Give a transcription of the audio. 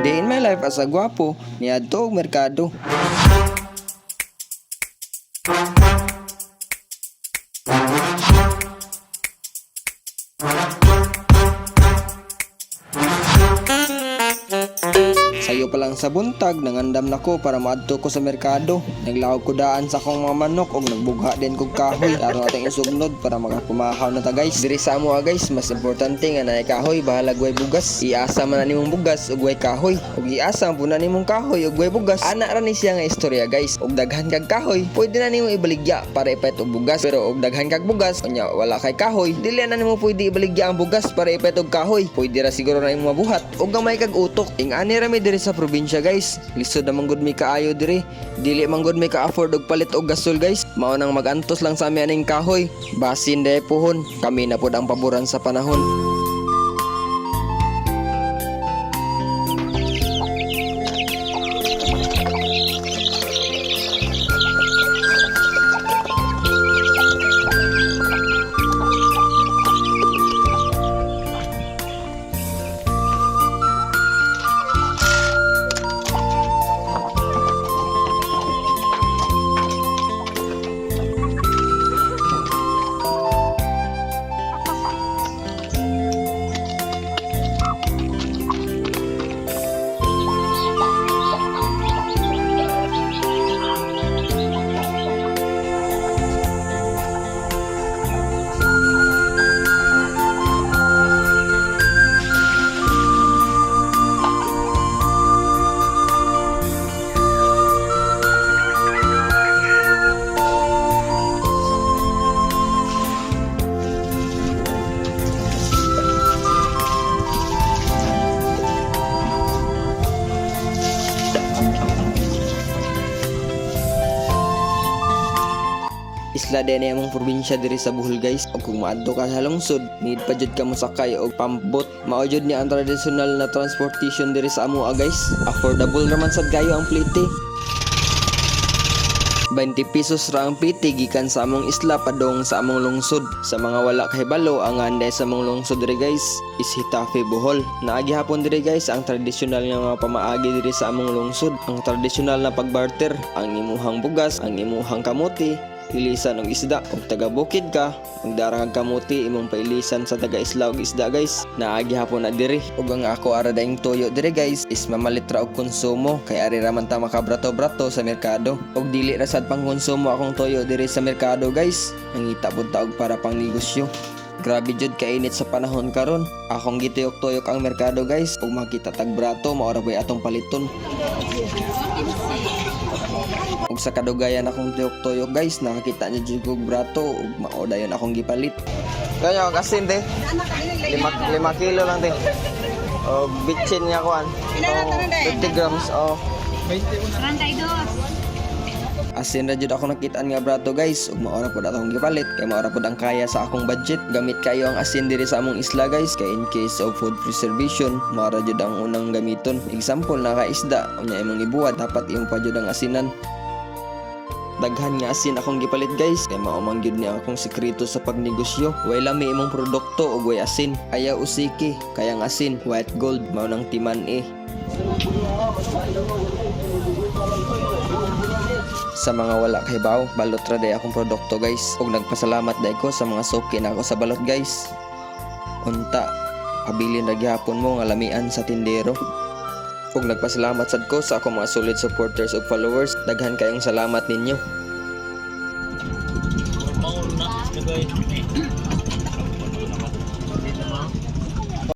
Day in my life as a gwapo, niadto og merkado. Sayo pa lang sa buntag, nangandam na ko para maadto ko sa merkado. Naglawag ko daan sa akong mga manok og nagbugha din kog kahoy. Aron atong isugnod para makapumahaw na ta, guys. Diri sa amo ah, guys, mas importante nga naay kahoy, bahalag way bugas. Iasa man na nimong bugas ug way kahoy. Ug iasa man pud na nimong kahoy ug way bugas. Ana ra ni siya nga istorya, guys. Og daghan kag kahoy, pwede na nimo ibaligya para ipalit og bugas. Pero og daghan kag bugas, unya wala kay kahoy, dili na nimo pwede ibaligya ang bugas para ipalit og kahoy. Pwede ra siguro na imong mabuhat og gamay kag utok. Ing ani ra mi diri sa probinsya, guys. Lisod na man gud mi kaayo diri. Dili man gud mi ka-afford og palit og gasol, guys. Mao nang magantos lang sa ami aning kahoy. Basin dae puhon, kami na pud ang paboran sa panahon. Isla din na among probinsya diri sa Bohol, guys. Ug kung maadto ka sa lungsod, need pa jud ka mosakay og pumpboat. Mao jud niya ang traditional na transportation diri sa amoa, guys. Affordable raman sad kayo ang plite. 20 pesos ra ang plite gikan sa among isla padong sa among lungsod. Sa mga wala kahibalo, ang anday sa among lungsod diri, guys, is Getafe, Bohol. Naagi hapon diri, guys, ang tradisyonal nga mga pamaagi diri sa among lungsod. Ang tradisyonal na pagbarter, ang imuhang bugas, ang imuhang kamote, ilisan og isda. Kung taga bukid ka, magdara kag kamote, imong pailisan sa taga isla og isda, guys. Naagi hapon na diri. Ug ang ako ara daing tuyo diri, guys, is mamalit ra og konsumo kay ari ra man ta makabrato-brato sa merkado. Ug dili ra sad pang konsumo akong tuyo diri sa merkado, guys. Nangita pud ta og para pang negosyo. Grabe jud kainit sa panahon karon. Akong gituyok-tuyok ang merkado, guys. Ug makita tag brato, mao ra bay atong paliton. Ug sa kadugayan akong tuyok-tuyok, guys, nakakita niya jud kog brato ug mao dayon akong gipalit. Kanya og asin te. 5 kilo lang te. O bitchin nga kuan. Oh, 50 grams oh. 32. Asin ra jud ako nakitaan nga brato, guys, ug mao ra pud atong gipalit kay mao ra pud ang kaya sa akong budget. Gamit kayo ang asin diri sa among isla, guys, kay in case of food preservation, mao ra jud ang unang gamiton. Example, naka isda, unya imong ibuhat, dapat imo pa jud ang asinan. Daghan nga asin akong gipalit, guys, kay mao man gyud ni akong sekreto sa pagnegosyo. Way lami imong produkto ug way asin. Ayaw usiki kay ang asin white gold, mao nang timan eh. Sa mga wala kay baw, balot ra day akong produkto, guys. Ug nagpasalamat day ko sa mga suki nako sa balot, guys. Unta, pabilin ra gihapon mo nga lamian sa tindero. Ug nagpasalamat sad ko sa akong mga solid supporters ug followers. Daghan kayong salamat ninyo.